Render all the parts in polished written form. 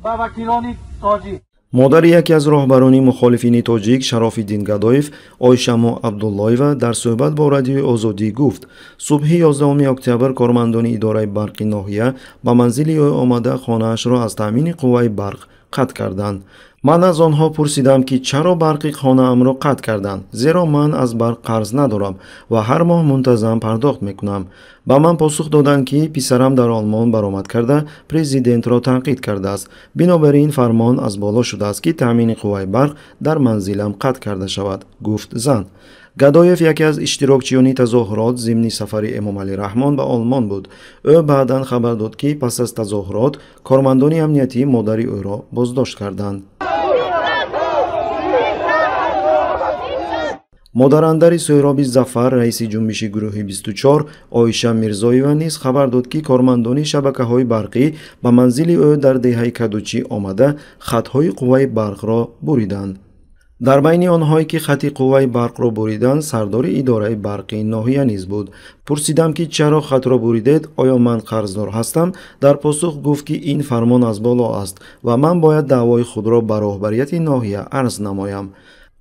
Ва вакилони тоҷик. Модари яке аз роҳбарони мухолифини тоҷик Шарофиддин Гадоев, Ойшамо Абдуллоева, дар суҳбат бо Радиои Озодӣ гуфт: субҳи 11 октябр кормандони идораи барқи ноҳия ба манзили ӯ омада, хонаашро аз таъмини қувваи барқ қатъ карданд. Ман аз онҳо пурсидам, ки чаро барқи хонаамро қатъ карданд, зеро ман аз барқ қарз надорам ва ҳар моҳ мунтазам пардохт мекунам. Ба ман посух доданд, ки писарам дар Олмон баромад карда, президентро танқид кардааст, бинобар ин фармон аз боло шудааст, ки таъмини қувваи барқ дар манзилам қатъ карда шавад, гуфт зан. Гадоев яке аз иштирокчиёни тазоҳурот зимни сафари Эмомалӣ Раҳмон ба Олмон буд. Ӯ баъдан хабар дод, ки пас аз тазоҳурот кормандони амниятӣ модари ӯро боздошт карданд. Модарандари Сӯҳроби Зафар, раиси ҷунбиши гурӯҳи 24, Оиша Мирзоева низ хабар дод, ки кормандони шабакаҳои барқӣ ба манзили ӯ дар деҳаи Кадучӣ омада, хатҳои қувваи барқро буриданд. Дар байни онҳое, ки хати қувваи барқро буриданд, сардори идораи барқи ноҳия низ буд. Пурсидам, ки чаро хатро буридед, оё ман қарздор ҳастам? Дар посух гуфт, ки ин фармон аз боло аст ва ман бояд даъвои худро ба роҳбарияти ноҳия арз намоям.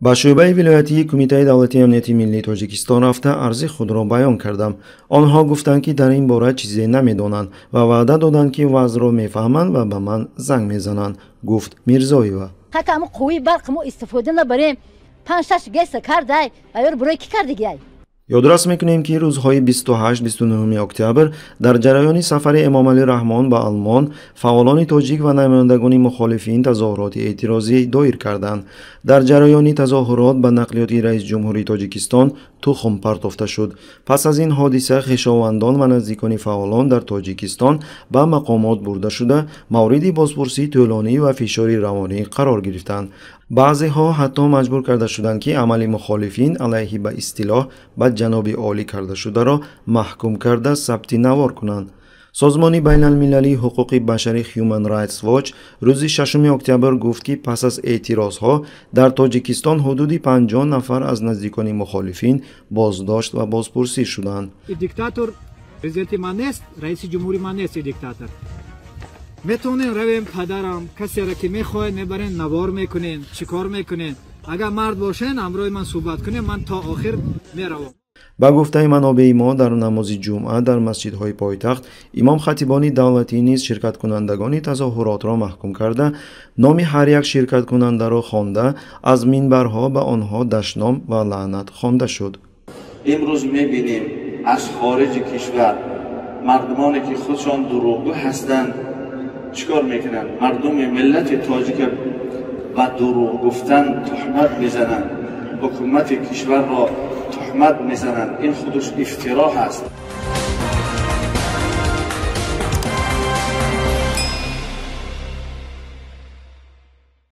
Ба шӯъбаи вилоятии Кумитаи давлатии амнияти миллии Тоҷикистон рафта, арзи худро баён кардам. Онҳо гуфтанд, ки дар ин бора чизе намедонанд ва ваъда доданд, ки вазъро мефаҳманд ва ба ман занг мезананд, гуфт Мирзоева. Ҳака қувваи барқ мо истифода набарем, панҷ шаш геса кардай, аёр барои кӣ кардигиай? Ёдрас мекунем, ки рӯзҳои 28-29 октябр дар ҷараёни сафари Эмомалӣ Раҳмон ба Олмон фаъолони тоҷик ва намояндагони мухолифин тазоҳуроти эътирозӣ доир карданд. Дар ҷараёни тазоҳурот ба нақлиёти раисҷумҳури Тоҷикистон тухм партофта шуд. Пас аз ин ҳодиса хешовандон ва наздикони фаъолон дар Тоҷикистон ба мақомот бурда шуда, мавриди бозпурсии тӯлонӣ ва фишори равонӣ қарор гирифтанд. Баъзеҳо ҳатто маҷбур карда шуданд, ки амали мухолифин алайҳи ба истилоҳ ба ҷаноби олӣ кардашударо маҳкум карда, сабти навор кунанд. Созмони байналмилалии ҳуқуқи башарӣ Human Rights Watch рӯзи 6 октябр гуфт, ки пас аз эътирозҳо дар Тоҷикистон ҳудуди 50 нафар аз наздикони мухолифин боздошт ва бозпурсӣ шуданд. Диктатор президенти ман нест, раиси ҷумҳури ман нест. Диктатор метавонем равем, падарам касеро ки мехоҳед мебарем, навор мекунем, чӣ кор мекунем. Агар мард бошен, ҳамроҳи ман суҳбат кунем, ман то охир меравам. Ба гуфтаи манобеи мо, дар намози ҷумъа дар масҷидҳои пойтахт имом-хатибони давлатӣ низ ширкаткунандагони тазоҳуротро маҳкум карда, номи ҳар як ширкаткунандаро хонда, аз минбарҳо ба онҳо дашном ва лаънат хонда шуд. Имрӯз мебинем, аз хориҷи кишвар мардумоне ки худшон дурӯғгӯ ҳастанд, чӣ кор мекунанд? Мардуми миллати тоҷика ба дурӯғ гуфтан туҳмат мезананд, ҳукумати кишварро туҳмат мезананд. Ин худаш ифтиро ҳаст.